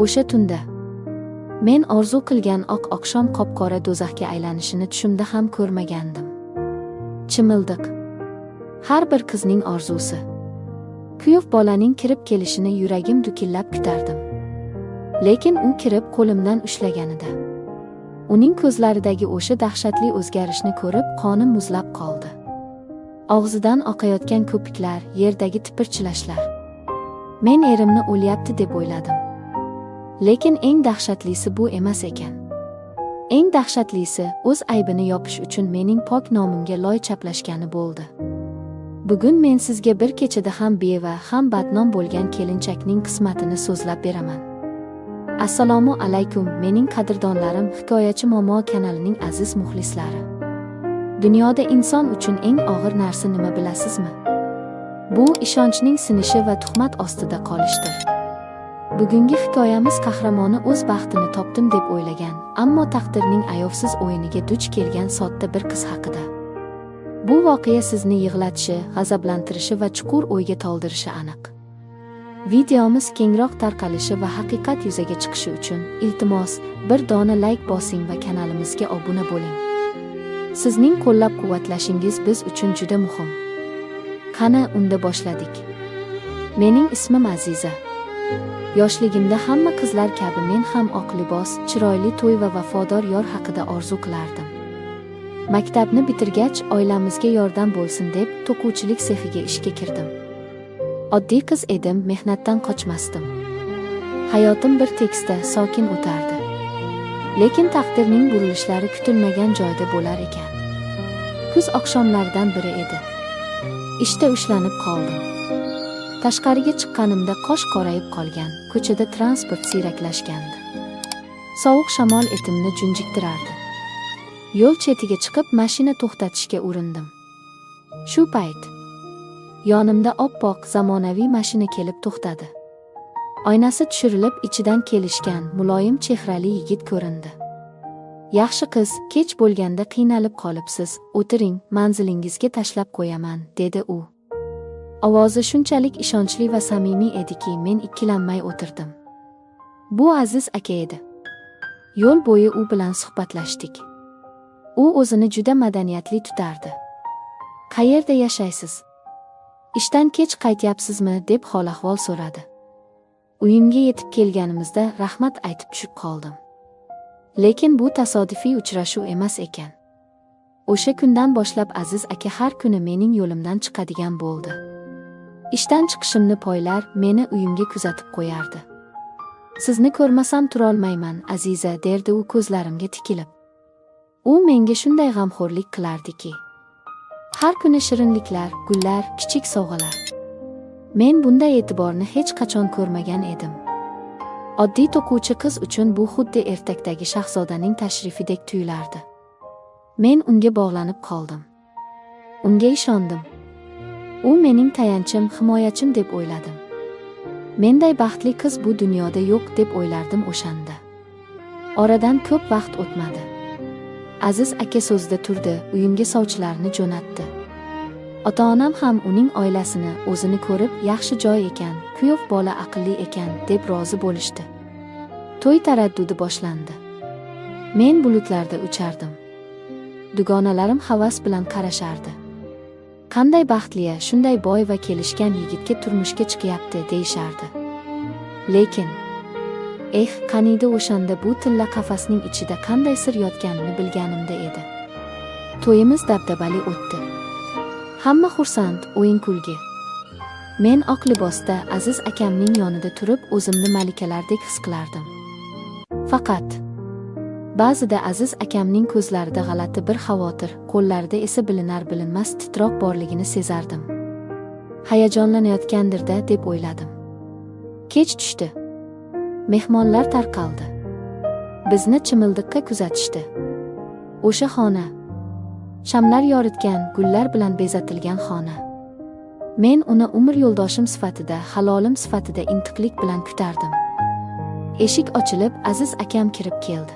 O'sha tunda men orzu qilgan oq oqshom qop-qora do'zaxga aylanishini tushimda ham ko'rmagandim. Chimildiq. Har bir qizning orzusi. Kuyov bolaning kirib kelishini yuragim dukillab kutardim. Lekin u kirib qo'limdan ushlaganida, uning ko'zlaridagi o'sha dahshatli o'zgarishni ko'rib qonim muzlab qoldi. Og'zidan oqayotgan ko'piklar, yerdagi tipirchilashlar. Men erimni o'lyapti deb o'yladim. Lekin eng dahshatlisi bu emas ekan. Eng dahshatlisi o'z aybini yopish uchun mening pok nomimga loy chaplashgani bo'ldi. Bugun men sizga bir kechada ham beva, ham badnom bo'lgan kelinchakning qismatini so'zlab beraman. Assalomu alaykum, mening qadrdonlarim, Hikoyachi Momo kanalining aziz muxlislari. Dunyoda inson uchun eng og'ir narsa nima bilasizmi? Bu ishonchning sinishi va tuhmat ostida qolishdir. Bugungi hikoyamiz qahramoni o'z baxtini topdim deb o'ylagan, ammo taqdirning ayovsiz o'yiniga duch kelgan sodda bir qiz haqida. Bu voqea sizni yig'latishi, g'azablantirishi va chuqur o'yga toldirishi aniq. Videomiz kengroq tarqalishi va haqiqat yuzaga chiqishi uchun iltimos, bir dona like bosing va kanalimizga obuna bo'ling. Sizning qo'llab-quvvatlashingiz biz uchun juda muhim. Qani, unda boshladik. Mening ismim Aziza. Yoshligimda hamma qizlar kabi men ham oq libos, chiroyli to'y va vafodor yor haqida orzu qilardim. Maktabni bitirgach, oilamizga yordam bo'lsin deb to'quvchilik sexiga ishga kirdim. Oddiy qiz edim, mehnatdan qochmasdim. Hayotim bir tekisda, sokin o'tardi. Lekin taqdirning burilishlari kutilmagan joyda bo'lar ekan. Kuz oqshomlaridan biri edi. Ishda ushlanib qoldim. Tashqariga chiqqanimda qosh qorayib qolgan, ko'chada transport siyraklashgandi. Sovuq shamol etimni junjiktirardi. Yo'l chetiga chiqib mashina to'xtatishga urindim. Shu payt yonimda oppoq zamonaviy mashina kelib to'xtadi. Oynasi tushirilib, ichidan kelishgan, muloyim chehrali yigit ko'rindi. Yaxshi qiz, kech bo'lganda qiynalib qolibsiz, o'tiring, manzilingizga tashlab qo'yaman, dedi u. Ovozi shunchalik ishonchli va samimiy ediki, men ikkilanmay o'tirdim. Bu Aziz aka edi. Yo'l bo'yi u bilan suhbatlashdik. U o'zini juda madaniyatli tutardi. Qayerda yashaysiz? Ishdan kech qaytyapsizmi, deb hol-ahvol so'radi. Uyimga yetib kelganimizda rahmat aytib tushib qoldim. Lekin bu tasodifiy uchrashuv emas ekan. O'sha kundan boshlab Aziz aka har kuni mening yo'limdan chiqadigan bo'ldi. Ishdan chiqishimni poylar, meni uyimga kuzatib qo'yardi. Sizni ko'rmasam turolmayman, Aziza, derdi u ko'zlarimga tikilib. U menga shunday g'amxo'rlik qilardiki. Har kuni shirinliklar, gullar, kichik sovg'alar. Men bunday e'tiborni hech qachon ko'rmagan edim. Oddiy to'quvchi qiz uchun bu xuddi ertakdagi shahzodaning tashrifidek tuyulardi. Men unga bog'lanib qoldim. Unga ishondim. U mening tayanchim, himoyachim deb o'yladim. Menday baxtli qiz bu dunyoda yo'q deb o'ylardim o'shanda. Oradan ko'p vaqt o'tmadi. Aziz aka so'zida turdi, uyimga sovchilarni jo'natdi. Ota-onam ham uning oilasini, o'zini ko'rib, yaxshi joy ekan, kuyov bola aqlli ekan, deb rozi bo'lishdi. To'y taraddudi boshlandi. Men bulutlarda uchardim. Dugonalarim havas bilan qarashardi. Qanday baxtliya, shunday boy va kelishgan yigitga turmushga chiqyapti, deyishardi. Lekin eh, qaniydi o'shanda bu tilla qafasning ichida qanday sir yotganini bilganimda edi. To'yimiz dabdabali o'tdi. Hamma xursand, o'yin-kulgi. Men oq libosda Aziz akamning yonida turib, o'zimni malikalardek his qilardim. Faqat ba'zida Aziz akamning ko'zlarida g'alati bir xavotir, qo'llarida esa bilinar-bilinmas titroq borligini sezardim. Hayajonlanayotgandir-da, deb o'yladim. Kech tushdi. Mehmonlar tarqaldi. Bizni chimildiqqa kuzatishdi. O'sha xona, shamlar yoritgan, gullar bilan bezatilgan xona. Men uni umr yo'ldoshim sifatida, halolim sifatida intiqlik bilan kutardim. Eshik ochilib, Aziz akam kirib keldi.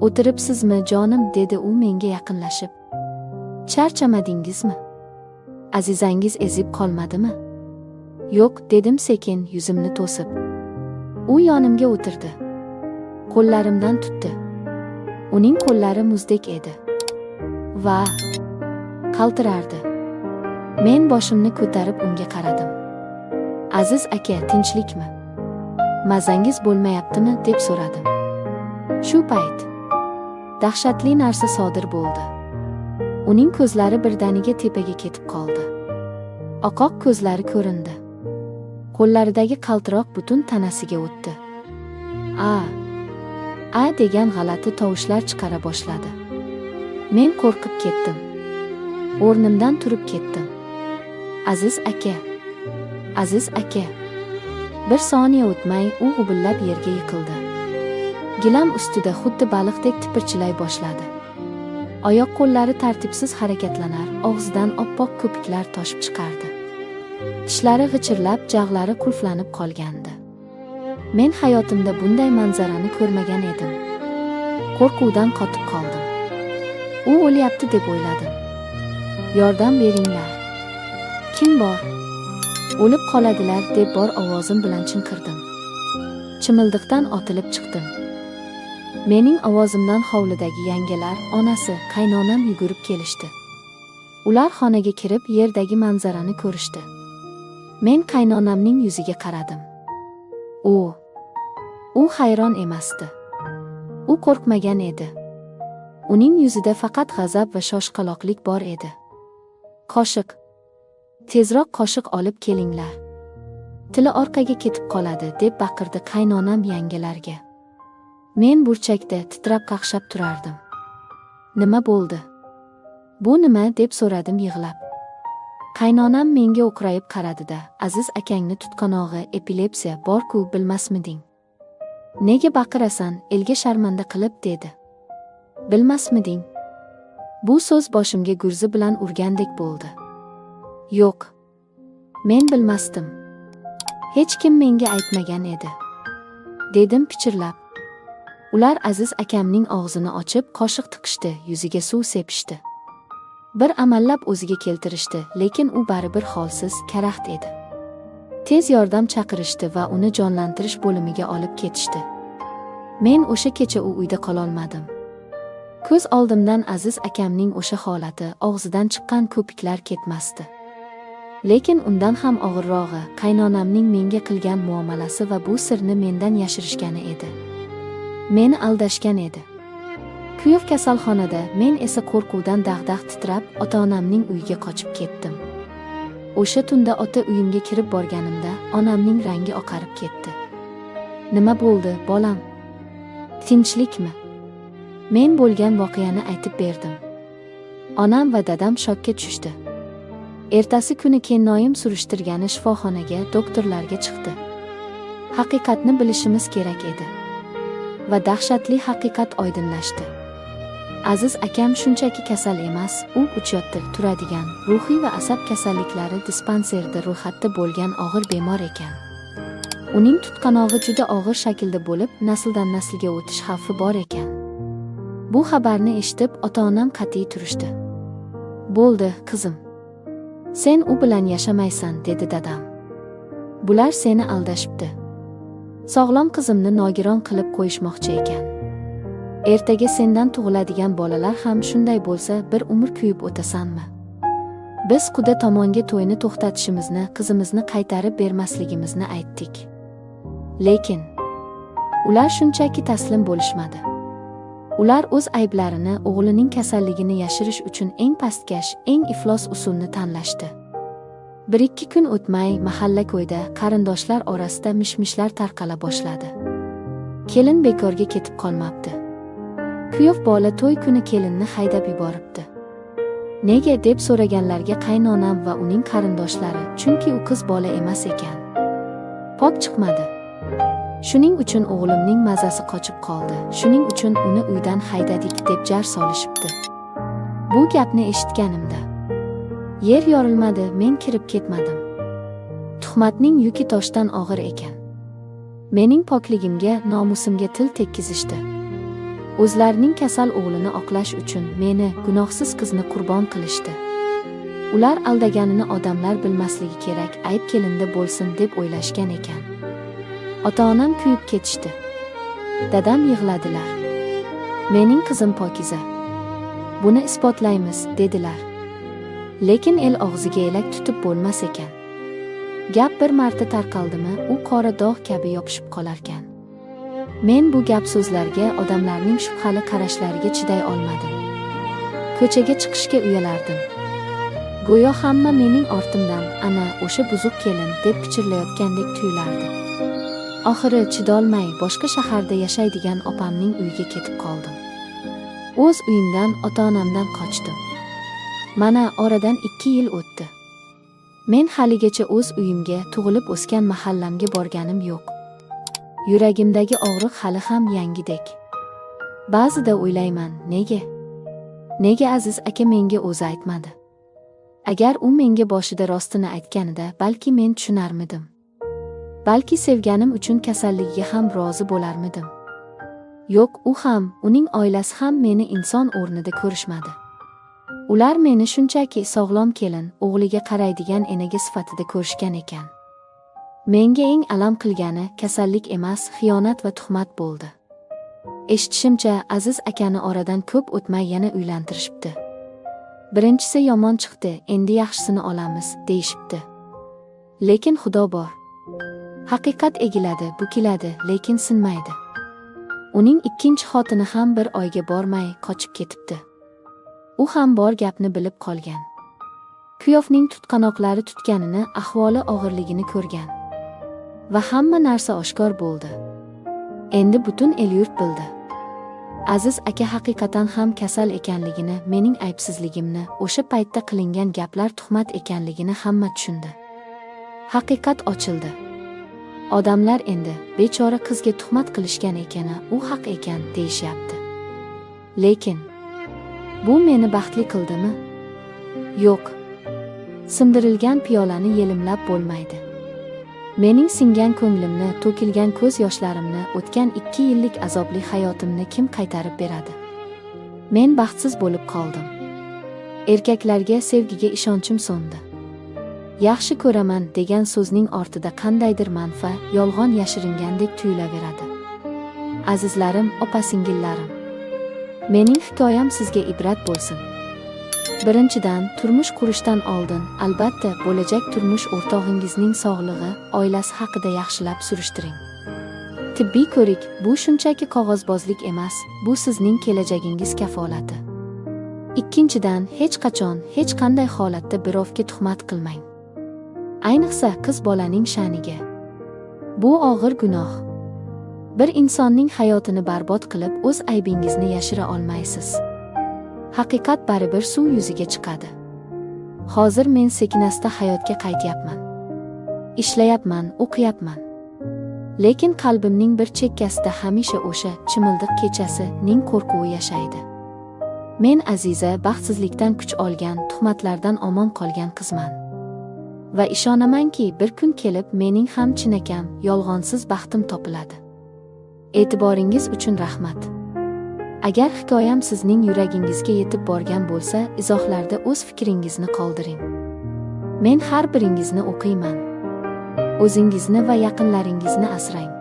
O'tiribsizmi, jonim, dedi u menga yaqinlashib. Charchamadingizmi? Azizangiz ezib qolmadimi? Yo'q, dedim sekin, yuzimni to'sib. U yonimga o'tirdi. Qo'llarimdan tutdi. Uning qo'llari muzdek edi va qaltirardi. Men boshimni ko'tarib unga qaradim. Aziz aka, tinchlikmi? Mazangiz bo'lmayaptimi, deb so'radim. Shu payt dahshatli narsa sodir bo'ldi. Uning ko'zlari birdaniga tepaga ketib qoldi. Oqoq ko'zlari ko'rindi. Qo'llaridagi qaltiroq butun tanasiga o'tdi. A, a degan g'alati tovushlar chiqara boshladi. Men qo'rqib ketdim. O'rnimdan turib ketdim. Aziz aka, Aziz aka. Bir soniya o'tmay u g'ubillab yerga yiqildi. Gilam ustida xuddi baliqdek tipirchilay boshladi. Oyoq qo'llari tartibsiz harakatlanar, og'zidan oppoq ko'piklar toshib chiqardi. Tishlari g'ichirlab, jag'lari qulflanib qolgandi. Men hayotimda bunday manzarani ko'rmagan edim. Qo'rquvdan qotib qoldim. U o'lyapti deb o'yladim. Yordam beringlar. Kim bor? O'lib qoladilar deb bor ovozim bilan chinqirdim. Chimildiqdan otilib chiqdim. Mening ovozimdan hovlidagi yangalar, onasi, qaynonam yugurib kelishdi. Ular xonaga kirib, yerdagi manzarani ko'rishdi. Men qaynonamning yuziga qaradim. U hayron emasdi. U qo'rqmagan edi. Uning yuzida faqat g'azab va shoshqaloqlik bor edi. Qoshiq. Tezroq qoshiq olib kelinglar. Tili orqaga ketib qoladi, deb baqirdi qaynonam yangalarga. Men burchakda titrab qaqshab turardim. Nima bo'ldi? Bu nima, deb so'radim yig'lab. Qaynonam menga o'qrayib qaradi-da, Aziz akangni tutqanog'i epilepsiya bor-ku, bilmasmiding? Nega baqirasan, elga sharmanda qilib, dedi. Bilmasmiding? Bu so'z boshimga gurzi bilan urgandek bo'ldi. Yo'q. Men bilmasdim. Hech kim menga aytmagan edi, dedim pichirlab. Ular Aziz akamning og'zini ochib, qoshiq tiqishdi, yuziga suv sepishdi. Bir amallab o'ziga keltirishdi, lekin u baribir holsiz, karaxt edi. Tez yordam chaqirishdi va uni jonlantirish bo'limiga olib ketishdi. Men o'sha kecha u uyda qololmadim. Ko'z oldimdan Aziz akamning o'sha holati, og'zidan chiqqan ko'piklar ketmasdi. Lekin undan ham og'irrog'i qaynonamning menga qilgan muomalasi va bu sirni mendan yashirishgani edi. Meni aldashgan edi. Kuyov kasalxonada, men esa qo'rquvdan dag'dag'titrab, ota-onamning uyiga qochib ketdim. O'sha tunda ota uyimga kirib borganimda, onamning rangi oqarib ketdi. Nima bo'ldi, bolam? Tinchlikmi? Men bo'lgan voqeani aytib berdim. Onam va dadam shokka tushdi. Ertasi kuni kennoyim surishtirgani shifoxonaga, doktorlarga chiqdi. Haqiqatni bilishimiz kerak edi. Va dahshatli haqiqat oydinlashdi. Aziz akam shunchaki kasal emas, u uchyotda turadigan, ruhiy va asab kasalliklari dispanserida ro'yxatda bo'lgan og'ir bemor ekan. Uning tutqanog'i juda og'ir shaklda bo'lib, nasldan naslga o'tish xavfi bor ekan. Bu xabarni eshitib, ota-onam qat'iy turishdi. Bo'ldi, qizim. Sen u bilan yashamaysan, dedi dadam. Bular seni aldashibdi. Sog'lom qizimni nogiron qilib qo'yishmoqchi ekan. Ertaga sendan tug'iladigan bolalar ham shunday bo'lsa, bir umr kuyib o'tasanmi? Biz quda tomonga to'yni to'xtatishimizni, qizimizni qaytarib bermasligimizni aytdik. Lekin ular shunchaki taslim bo'lishmadi. Ular o'z ayblarini, o'g'lining kasalligini yashirish uchun eng pastkash, eng iflos usulni tanlashdi. Bir-ikki kun o'tmay mahalla ko'yda qarindoshlar orasida mishmishlar tarqala boshladi. Kelin bekorga ketib qolmabdi. Kuyov bola to'y kuni kelinni haydab yuboribdi. Nega deb so'raganlarga qaynonam va uning qarindoshlari, chunki u qiz bola emas ekan. Pok chiqmadi. Shuning uchun o'g'limning mazasi qochib qoldi. Shuning uchun uni uydan haydadik deb jar solishibdi. Bu gapni eshitganimda yer yorilmadi, men kirib ketmadim. Tuhmatning yuki toshdan og'ir ekan. Mening pokligimga, nomusimga til tekkizishdi. O'zlarining kasal o'g'lini oqlash uchun meni, gunohsiz qizni qurbon qilishdi. Ular aldaganini odamlar bilmasligi kerak, ayb kelinda bo'lsin deb o'ylashgan ekan. Ota-onam kuyib ketishdi. Dadam yig'ladilar. Mening qizim pokiza. Buni isbotlaymiz, dedilar. Lekin el og'ziga elak tutib bo'lmas ekan. Gap bir marta tarqaldimi, u qora dog' kabi yopishib qolarkan. Men bu gap so'zlarga, odamlarning shubhali qarashlariga chiday olmadim. Ko'chaga chiqishga uyalardim. Go'yo hamma mening ortimdan ana o'sha buzuq kelin deb pichirlayotgandek tuyulardi. Oxiri chidolmay boshqa shaharda yashaydigan opamning uyiga ketib qoldim. O'z uyimdan, ota-onamdan qochdim. Mana oradan 2 yil o'tdi. Men haligacha o'z uyimga, tug'ilib o'sgan mahallamga borganim yo'q. Yuragimdagi og'riq hali ham yangidek. Ba'zida o'ylayman, nega? Nega Aziz aka menga o'zi aytmadi? Agar u menga boshida rostini aytganida, balki men tushunarmidim. Balki sevganim uchun kasalligiga ham rozi bo'larmidim. Yo'q, u ham, uning oilasi ham meni inson o'rnida ko'rishmadi. Ular meni shunchaki sog'lom kelin, o'g'liga qaraydigan enaga sifatida ko'rishgan ekan. Menga eng alam qilgani kasallik emas, xiyonat va tuhmat bo'ldi. Eshitishimcha, Aziz akani oradan ko'p o'tmay yana uylantirishibdi. Birinchisi yomon chiqdi, endi yaxshisini olamiz, deyishibdi. Lekin Xudo bor. Haqiqat egiladi, bukiladi, lekin sinmaydi. Uning ikkinchi xotini ham bir oyga bormay qochib ketibdi. U ham bor gapni bilib qolgan. Kuyovning tutqanoqlari tutganini, ahvoli og'irligini ko'rgan. Va hamma narsa oshkor bo'ldi. Endi butun el-yurt bildi. Aziz aka haqiqatan ham kasal ekanligini, mening aybsizligimni, o'sha paytda qilingan gaplar tuhmat ekanligini hamma tushundi. Haqiqat ochildi. Odamlar endi bechora qizga tuhmat qilishgan ekani, u haq ekan deyishyapti. Lekin bu meni baxtli qildimi? Yo'q. Sindirilgan piyolani yelimlab bo'lmaydi. Mening singan ko'nglimni, to'kilgan ko'z yoshlarimni, o'tgan 2 yillik azobli hayotimni kim qaytarib beradi? Men baxtsiz bo'lib qoldim. Erkaklarga, sevgiga ishonchim so'ndi. Yaxshi ko'raman degan so'zning ortida qandaydir manfa, yolg'on yashiringandek tuyulaveradi. Azizlarim, opa-singillarim, mening hikoyam sizga ibrat bo'lsin. Birinchidan, turmush qurishdan oldin, albatta, bo'lajak turmush o'rtog'ingizning sog'lig'i, oilasi haqida yaxshilab surishtiring. Tibbiy ko'rik bu shunchaki qog'ozbozlik emas, bu sizning kelajagingiz kafolati. Ikkinchidan, hech qachon, hech qanday holatda birovga tuhmat qilmang. Ayniqsa qiz bolaning sha'niga. Bu og'ir gunoh. Bir insonning hayotini barbod qilib, o'z aybingizni yashira olmaysiz. Haqiqat baribir suv yuziga chiqadi. Hozir men sekin-asta hayotga qaytyapman. Ishlayapman, o'qiyapman. Lekin qalbimning bir chekkasida hamisha o'sha chimildiq kechasining qo'rquvi yashaydi. Men Aziza, baxtsizlikdan kuch olgan, tuhmatlardan omon qolgan qizman. Va ishonamanki, bir kun kelib mening ham chinakam, yolg'onsiz baxtim topiladi. E'tiboringiz uchun rahmat. Agar hikoyam sizning yuragingizga yetib borgan bo'lsa, izohlarda o'z fikringizni qoldiring. Men har biringizni o'qiyman. O'zingizni va yaqinlaringizni asrang.